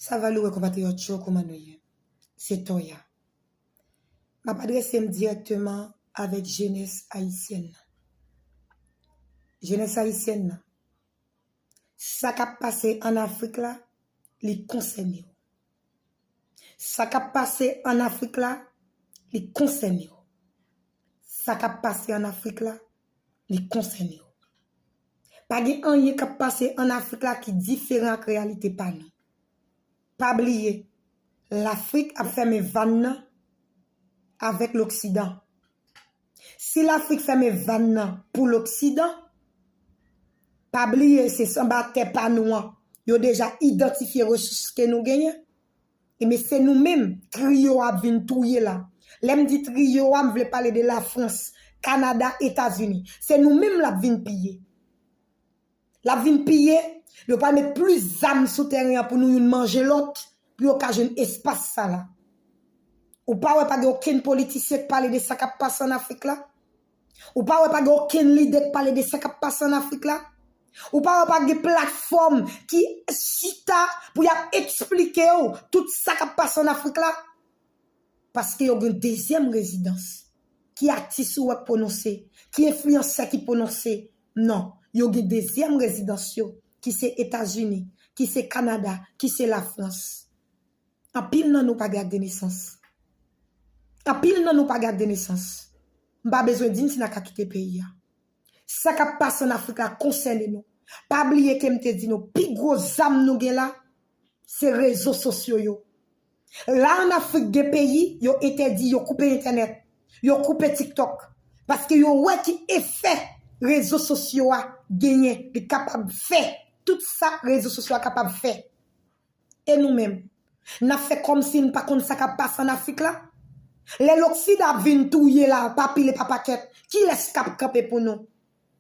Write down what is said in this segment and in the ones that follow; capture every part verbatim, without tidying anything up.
Salut, konpatriyòt yo, kòman nou ye? Se Toya. M ap adrese m dirèkteman avèk jenès ayisyèn nan. Jenès ayisyèn nan, sa k ap pase ann Afrik la, li konsène w. Sa k ap pase ann Afrik la, li konsène w. Sa k ap pase ann Afrik la, li konsène w. Pa gen anyen k ap pase ann Afrik la ki diferan ak reyalite pa nou. Pa bliye, Lafrik ap fèmen vàn nan avèk Loksidan. Si Lafrik fèmen vàn nan pou Loksidan, pa bliye se sanba tè pa nou an, yo deja idantifye resous ke nou genyen. Ebyen, se nou menm, triyo a ap vin touye la. Lè m di triyo a, m vle pale de Lafrans, Kanada, Etazini. Se nou menm l ap vin piye. L ap vin piye, yo pral met plis zam sou teren an pou nou youn manje lòt, pou yo ka jwenn espas sa la. Ou pa wè pa gen okenn politisyen k pale de sa k ap pase ann Afrik la? Ou pa wè pa gen okenn lidè k pale de sa k ap pase ann Afrik la? Ou pa wè pa gen platfòm ki chita pou y ap eksplike w tout sa k ap pase ann Afrik la? Paske yo gen dezyèm rezidans. Ki atis ou wè k pwononse? Ki enfliyansè ki pwononse? Non, yo gen dezyèm rezidans yo, ki se Etazini, ki se Kanada, ki se Lafrans. Anpil nan nou pa gen ak de nesans. Anpil nan nou pa gen ak de nesans. M pa bezwen di n si n a ka kite peyi a. Sa k ap pase ann Afrik la konsène nou. Pa bliye ke m te di nou, pi gwo zam nou gen la, se rezo sosyo yo. La ann Afrik gen peyi, yo entèdi, yo koupe entènèt, yo koupe TikTok. Paske yo wè ki efè rezo sosyo a genyen, li kapab fè. Tout sa rezo sosyo a kapab fè. E nou menm, n ap fè kòmsi n pa konn sa k ap pase ann Afrik la? Lè Loksidan ap vin touye la, pa pil e pa pakèt, kilès k ap kanpe pou nou?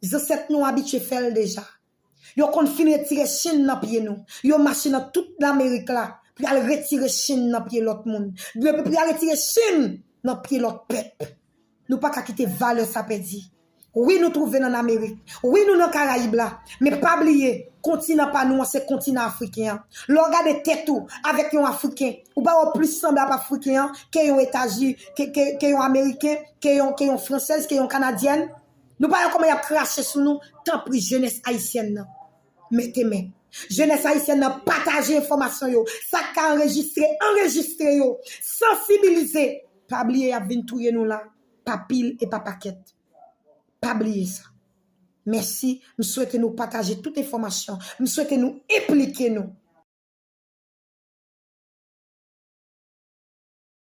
Zansèt nou abitye fè l deja. Yo konn fin retire chenn nan pye nou. Yo mache nan tout Lamerik la pou y al retire chenn nan pye lòt moun. Yo pou y al retire chenn nan pye lòt pèp. Nou pa ka kite valè sa pèdi. Wi, nou twouve n ann Amerik. Wi, nou nan Karayib la. Men pa bliye, kontinan pa nou an se kontinan afriken an. Lè w gade tèt ou avèk yon afriken, ou pa wè w plis sanble ak afriken an ke yon etazi, ke, ke, ke yon ameriken, ke yon, ke yon fransèz, ke yon kanadyèn? Nou pa wè kòman y ap krache sou nou? Tanpri, jenès ayisyèn nan, mete men. Jenès ayisyèn nan, pataje enfòmasyon yo. Sa k ka anrejistre, anrejistre yo. Sansibilize. Pa bliye, y ap vin touye nou la, pa pil e pa pakèt. Pa bliye sa. Mèsi. M swete nou pataje tout enfòmasyon. M swete nou enplike nou.